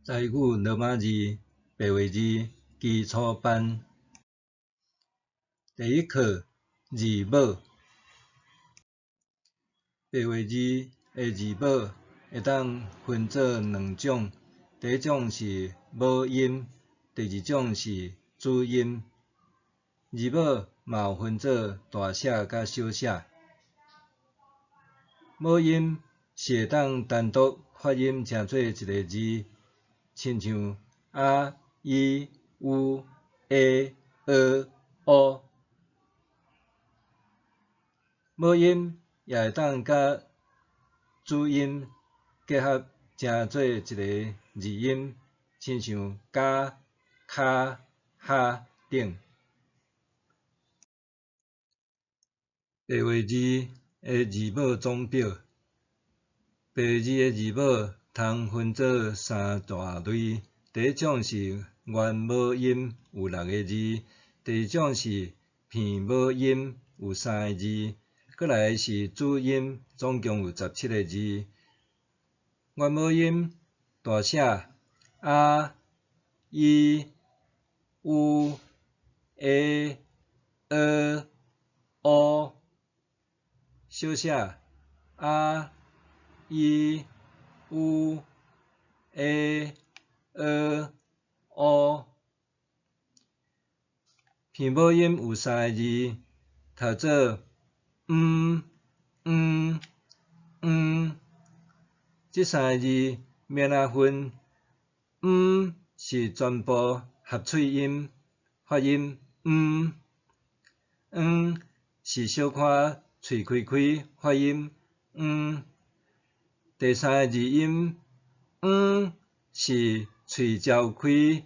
台語羅馬字白話字基礎班第一課字母。白話字的字母會當分做兩種，第一種是母音，第二種是子音。字母嘛有分做大寫佮小寫。母音是會當單獨發音成做一个字，親像啊、伊、烏、欸、呃、烏。母音也會當佮子音結合成做一个字音，親像加、跤、蝦等。白話字的字母總表，白話字的字母通分做三大類，第一種是原母音有六个字，第二種是片母音有三个字，閣來是子音，總共有17个字。原母音大寫啊、伊、烏、欸、呃、烏，小寫啊、伊、烏、欸、呃、烏。片母音有三个字，讀做毋、毋、毋。這三個字欲按怎分？毋是全部合喙音，發音毋；毋是小可喙開開，發音毋。第三個字音毋是喙嚼開，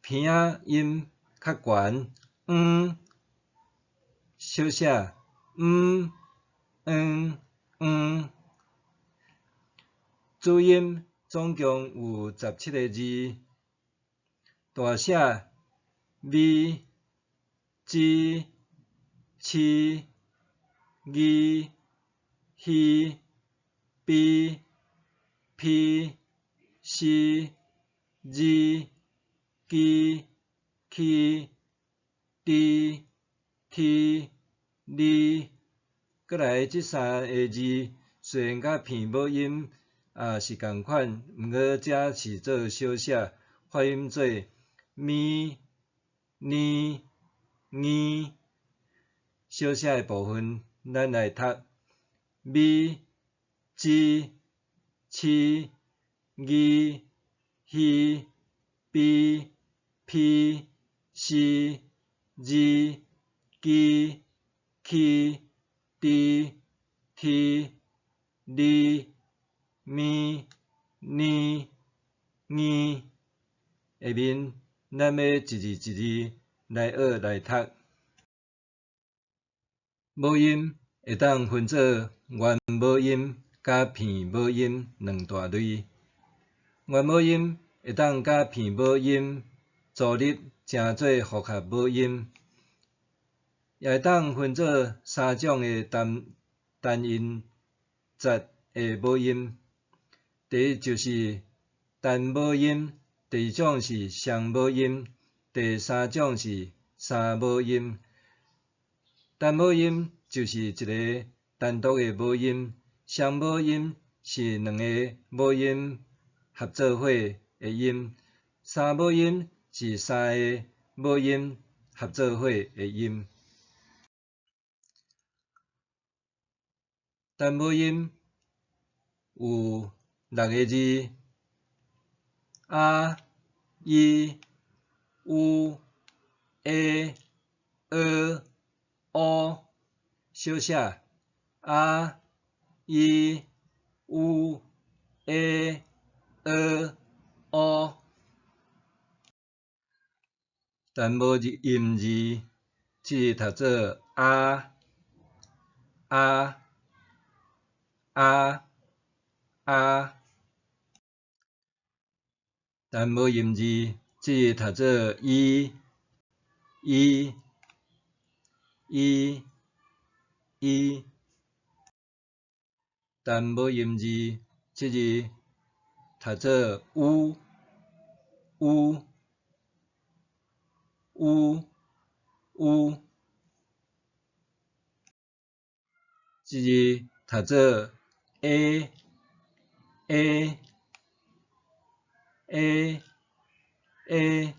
鼻仔音較懸，毋。小寫毋、毋、毋。子音總共有17个字，大寫 V、G、Ch、G、H、B、P、C、G、G、K、D、T、L。閣來這三个字雖然佮片母音是仝款，毋過這是做小寫，發音做咪、呢、呢。小寫的部分，咱來讀 V、G、Ch、G、H、B、P、C、G、G、K、D、T、L、咪、呢、呢。下面咱欲一字一字來學來讀。母音會當分做原母音佮片母音兩大類。原母音會當佮片母音組合成做複合母音，也會當分做三種的單單音節的母音。第一就是單母音，第二種是雙母音，第三種是三母音。單母音就是一个單獨的母音，雙母音是兩个母音合做伙的音，三母音是三个母音合做伙的音。單母音有六个字：啊、伊、烏、欸、呃、烏。小寫啊、伊、烏、欸、呃、烏。單母音字，這個讀做啊、啊、啊、啊。單母音字，這個讀做伊、伊、伊、伊。單母音字，這字讀讀做 u u u u，這字讀做 a a a a，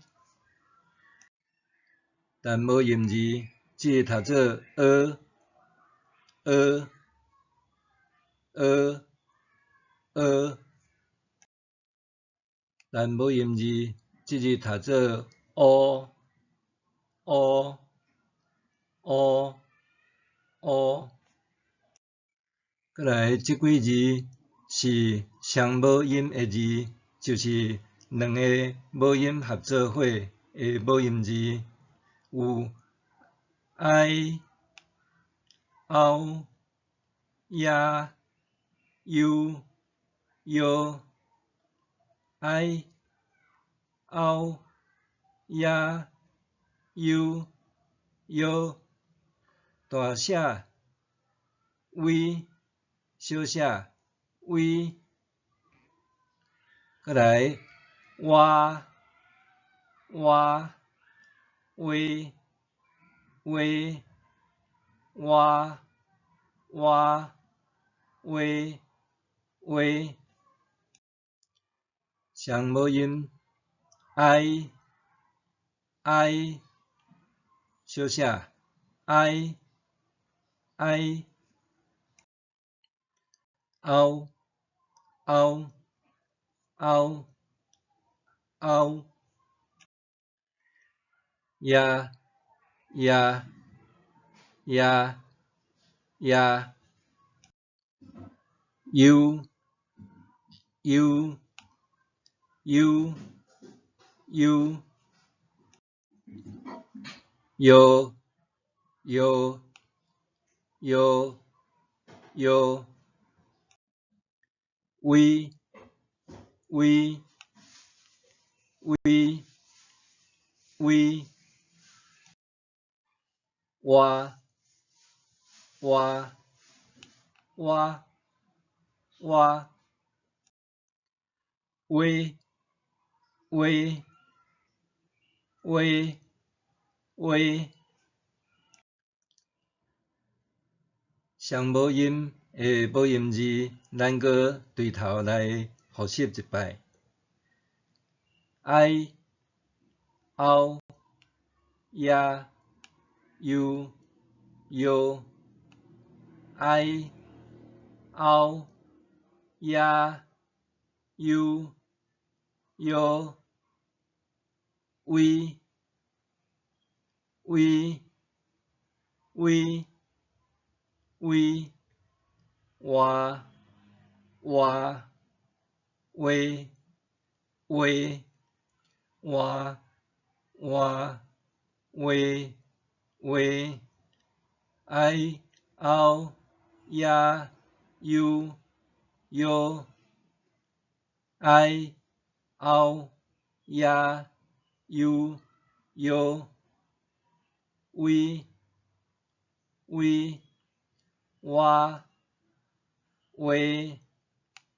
单母音字，這字讀做 ㅏ ㅏ ㅏ ㅏ，單母音字，這字讀做 ㅨ ㅨ ㅨ ㅨ。過來這幾字是雙母音的字，就是兩个母音合做伙的母音字，有 ai、ao、ya、yu、yo、ai、ao、ya、yu、yo，大寫 V，小寫 V，過來 wa、wa、wa、為、為、wa、wa、為，雙母音 ai、ai，小寫 ai、ao、ya、ya、ya、yu、yu、yu、yu、yo、yo、yo、yo，為、為、為、為、為，wa、wa、wa、wa、為、為、為、為，雙母音的母音字，咱閣對頭來複習一擺。ai、ao、ya、yu、yo、ai、ao、ya、yu、yo、為、為、為、為、為、wa、wa、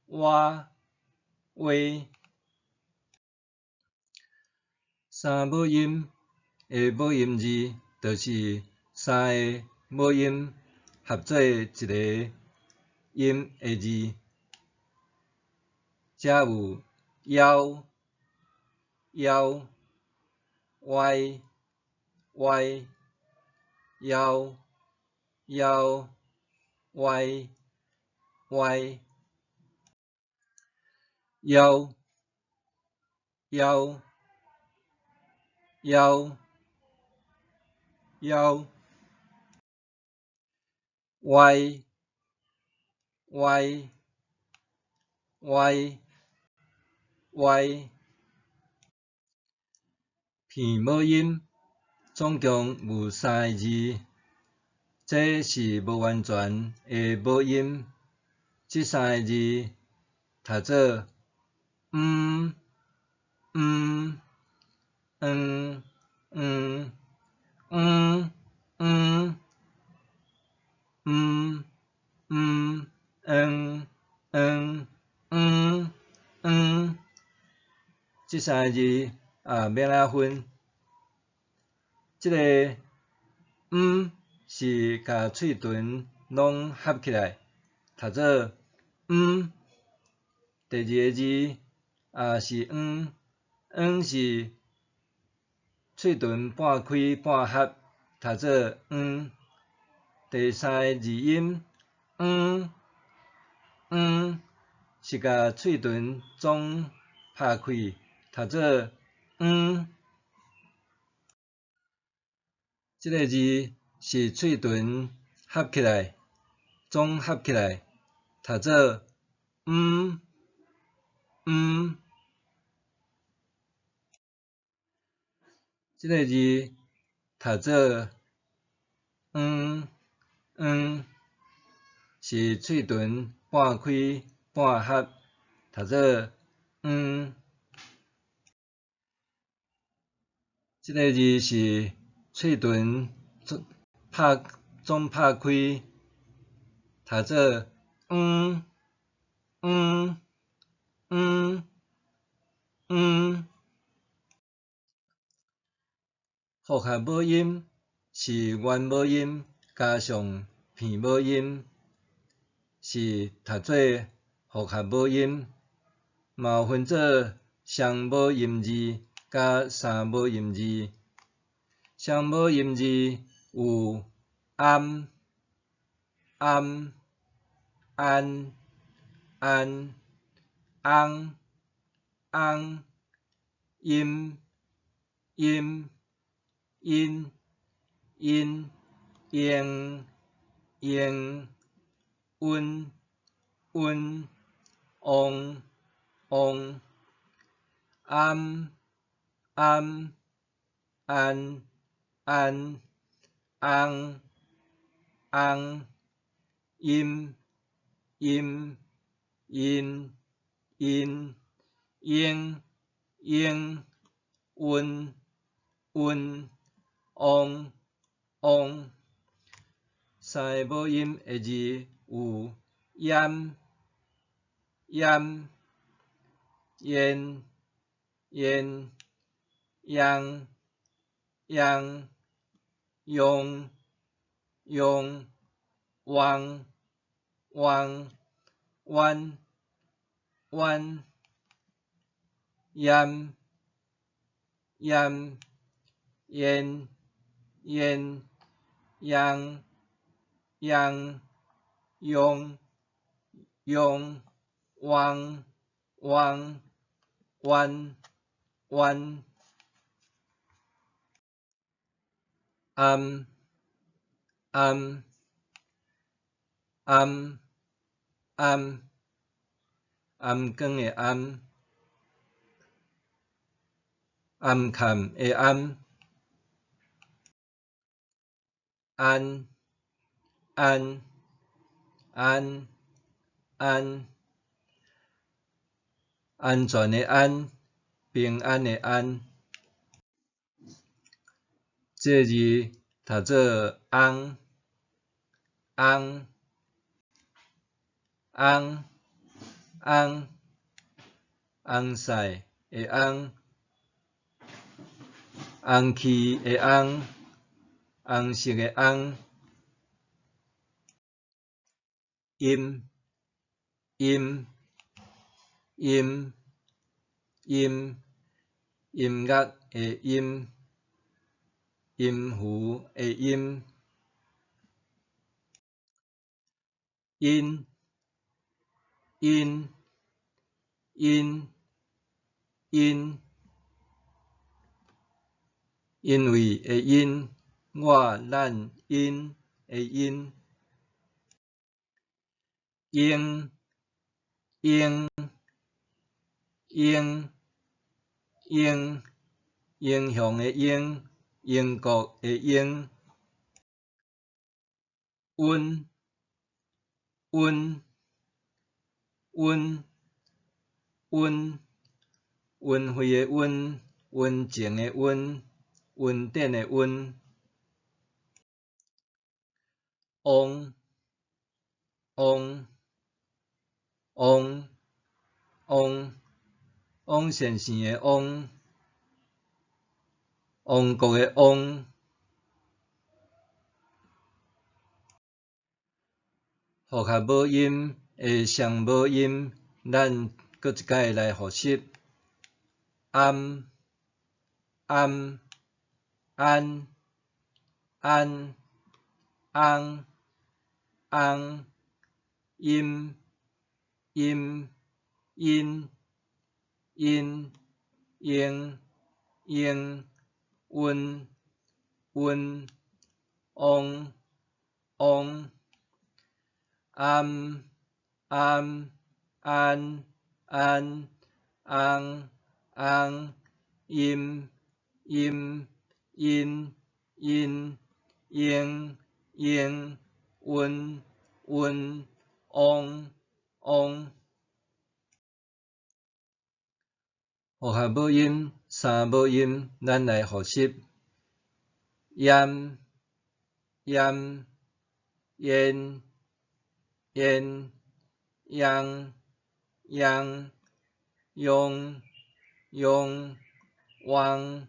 wa、為、為。三母音的母音字，就是三个母音合做一个音的字。遮有夭、夭、歪、歪、夭、夭、歪、歪、夭、夭、夭、夭、歪、歪、歪、歪。片母音總共有三个字，這是無完全的母音。這三個字讀做毋、毋、嗯、嗯、嗯、嗯、毋、毋、嗯、嗯、嗯、嗯。這三个字啊，欲按怎分？這个毋是共喙唇攏合起來，讀做毋。第二个字啊是黃，黃是喙唇半開半合，讀做黃。第三个字音黃，黃是共喙唇總拍開，讀做黃。這个字是喙唇合起來，總合起來，讀做毋毋。這个字讀做黃黃，是喙唇半開半合，讀做黃。這个字是喙唇總拍總拍開，讀做黃黃黃黃。複合母音是原母音加上片母音，是讀做複合母音，嘛有分做雙母音字佮三母音字。雙母音字有暗、暗、按、按、翁、翁、音、音、𪜶、𪜶、應、應、溫、溫、旺、旺、暗、暗、按、按、翁、翁、音、音、𪜶、𪜶、應、應、溫、溫、旺、旺。三个母音的字有閹、閹、焉、焉、秧、秧、庸、庸、汪、汪、彎、彎、閹、閹、焉、焉、秧、秧、庸、庸、汪、汪、彎、彎。暗、暗、暗、暗、暗光的暗，暗崁的暗，按、按、按、按、安全的安，平安的安。這个字讀做翁、翁、翁、翁、翁婿的翁，翁去的翁，紅色的紅。音、音、音、音、音樂的音，音符的音。𪜶、𪜶、𪜶、𪜶、因為的因，我、咱、𪜶的𪜶。英、英、英、英、英雄的英，英國的英。溫、溫、溫、溫、溫慧的溫，溫情的溫，溫典的溫。旺、旺、旺、旺、王先生的王，王国的王。复合母音的双母音，咱阁一摆来复习：暗、暗、安、安、翁、翁、阴、阴、阴、阴、英、英、温、温、翁、翁。暗、暗、安、安、翁、翁、阴、阴、阴、阴、英、英、温、温、翁、翁。复合母音、三母音，咱来复习：炎、炎、炎、炎、扬、扬、雍、雍、汪、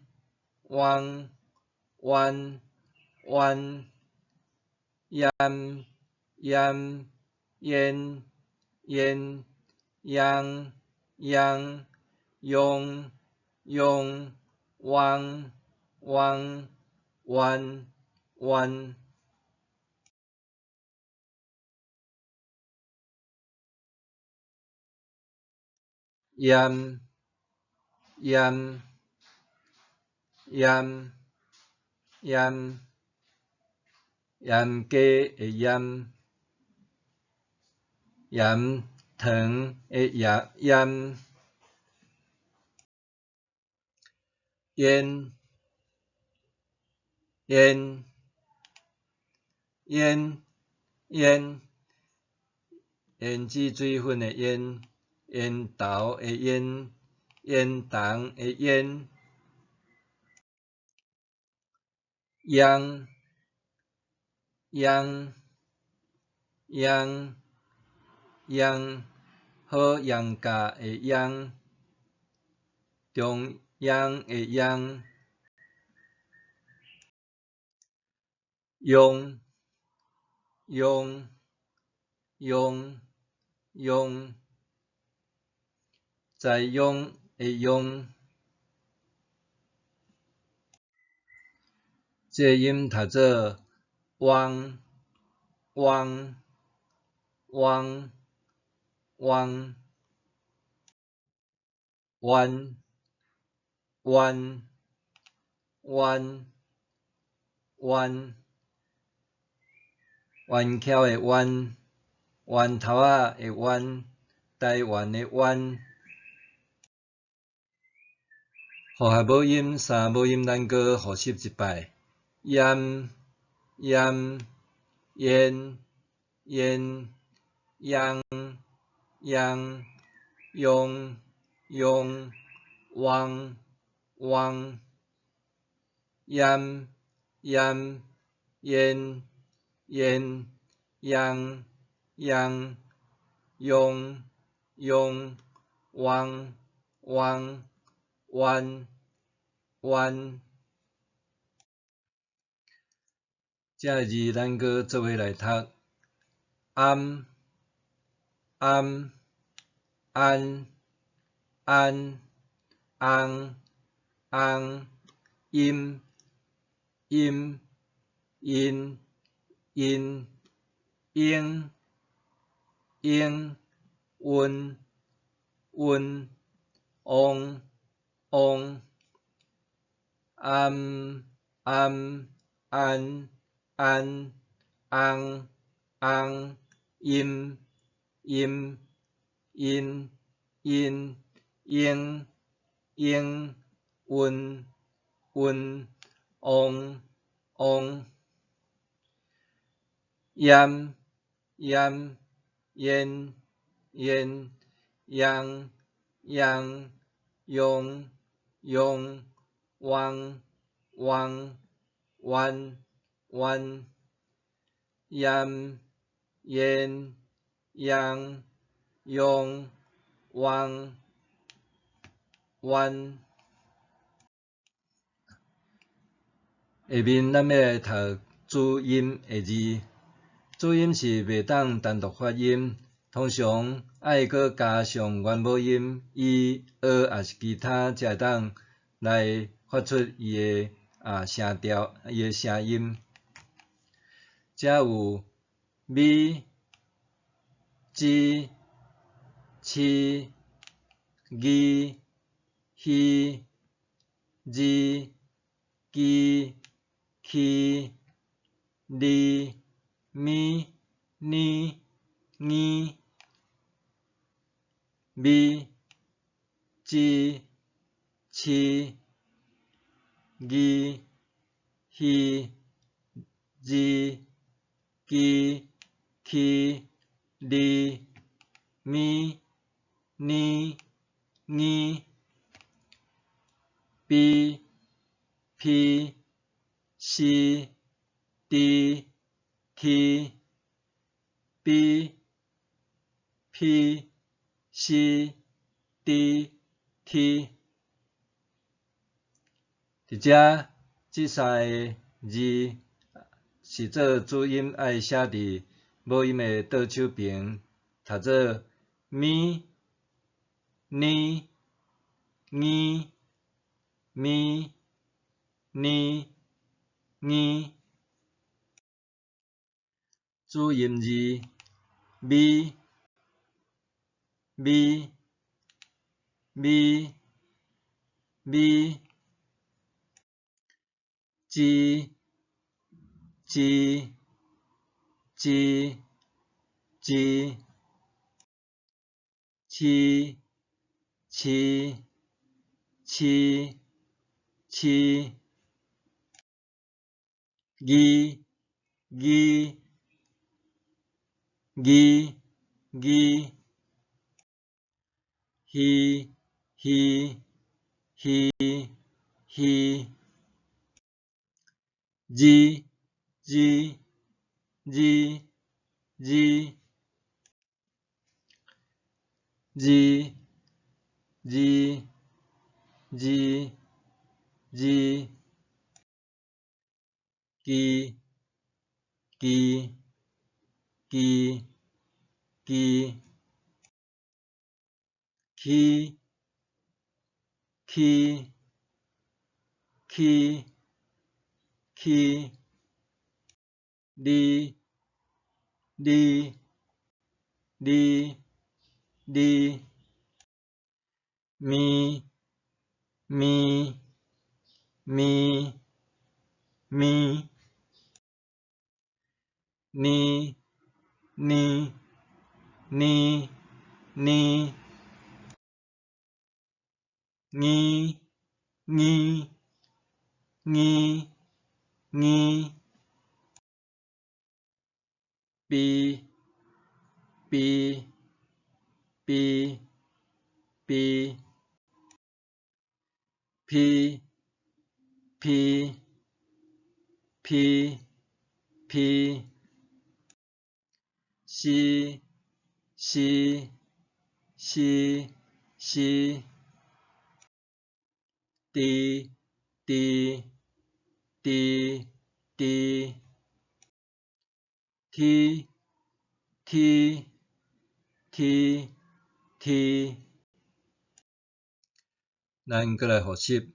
汪、弯、弯、炎、炎、炎、炎、扬、扬、雍、雍、汪、汪、弯、弯。炎、炎、炎、炎、盐鸡的盐，盐糖的盐盐，烟、烟、烟、烟、胭脂水粉的烟。烟头的烟，烟筒的烟，秧、秧、秧、秧，好秧家的秧，中央的央，庸、庸、庸、庸。在庸的庸，这个音读做汪、汪、汪、汪、弯、弯、弯、弯、弯桥的弯、弯头仔的弯、台湾的湾。复合母音、三母音，咱阁复习一摆：炎、炎、炎、炎、扬、扬、雍、雍、汪、汪、炎、炎、炎、炎、扬、扬、雍、雍、汪、汪、弯、弯。这个字咱阁做伙来读：暗、暗、安、安、翁、翁、阴、阴、阴、阴、英、英、温、温、翁、翁、暗、暗、安、安、翁、翁、阴、阴、阴、阴、英、英、温、温、翁、翁、炎、炎、炎、炎、扬、扬、雍、雍、汪、汪、弯、弯、炎、炎、扬、雍、汪。彎。下面咱欲來讀子音的字，子音是袂當單獨發音，通常愛閣加上元母音 i、e 抑是其他，才會當來發出伊的聲調、伊的聲音。遮有 mi、ji、chi、gi、hi、ji、gi、chi、li、mi、ni、ŋi。 mi、ji、chi、gi、hi、ji、gi、chi、li、mi、ni、ŋi。 b、p、c、d、t、b、p、c、d、t。佇遮，這三个字是做子音，愛寫佇母音的倒手爿，讀做 mi、ni、ŋi、mi、ni、ŋi。子音字 mi、ji、chi、gi、hi、ji、gi、chi、li、mi、ni、ŋi。 b、p、c、d、t、b、p、c、d、t、mi、ni、ŋi。 ki、ki、ki、ki、li、li、li、mi、mi、mi、mi、ni、ni、ni、ni、ŋi、ŋi、ŋi、ŋi。 p、p、c、d、t、b、p、c、d、t、mi、ni、ni、ni、ŋi、ŋi、ŋi。 p、p、p、p、p、p、p、c、c、c、c、d、d、d、d、t、t、t、t。咱閣來複習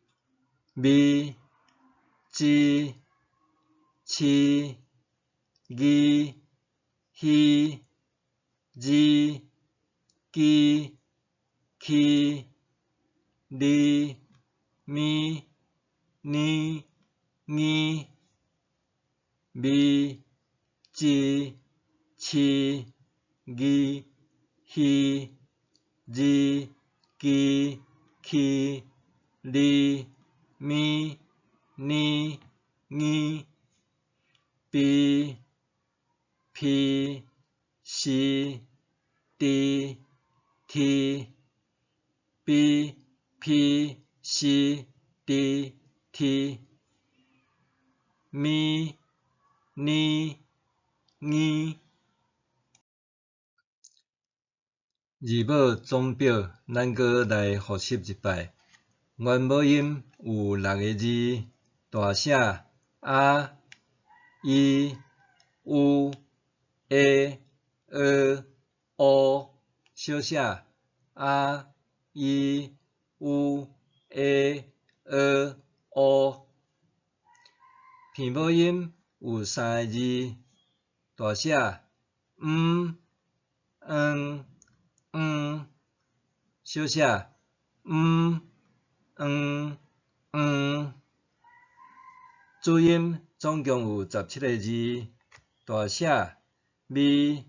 mi、ji、chi、gi、hi、ji、gi、chi、li、mi、ni、ŋi。 b、ji、chi、gi、hi、ji、gi、chi、li、mi、ni、ŋi。 b、p、c、d、t、b、p、c、d、t、mi、ni、ŋi。字母總表，咱閣來複習一擺。元母音有六个字，大寫 a、i、u、a、e、o，小寫 a、i、u、a、e、o。片母音有三个字，大寫 m、n、ŋ，小寫 m、n、ŋ。子音總共有17个字，大寫 b、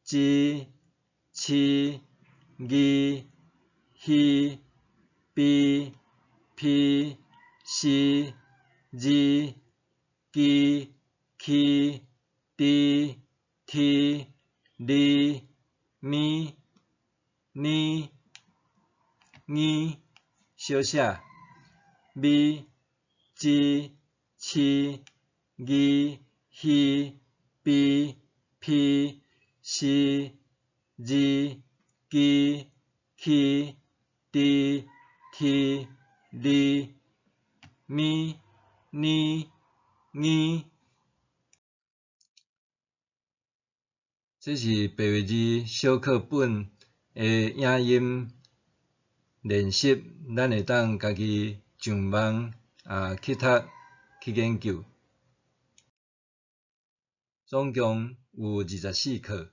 g、ch、g、h、b、p、c、z、g、k、d、t、l、m、n、ŋ，小寫 b、g、ch、g、h、b、p、c、z、g、k、d、t、l、m、n、ŋ。這是白話字小課本的影音練習，咱會當家己上網去讀去研究。總共有24課。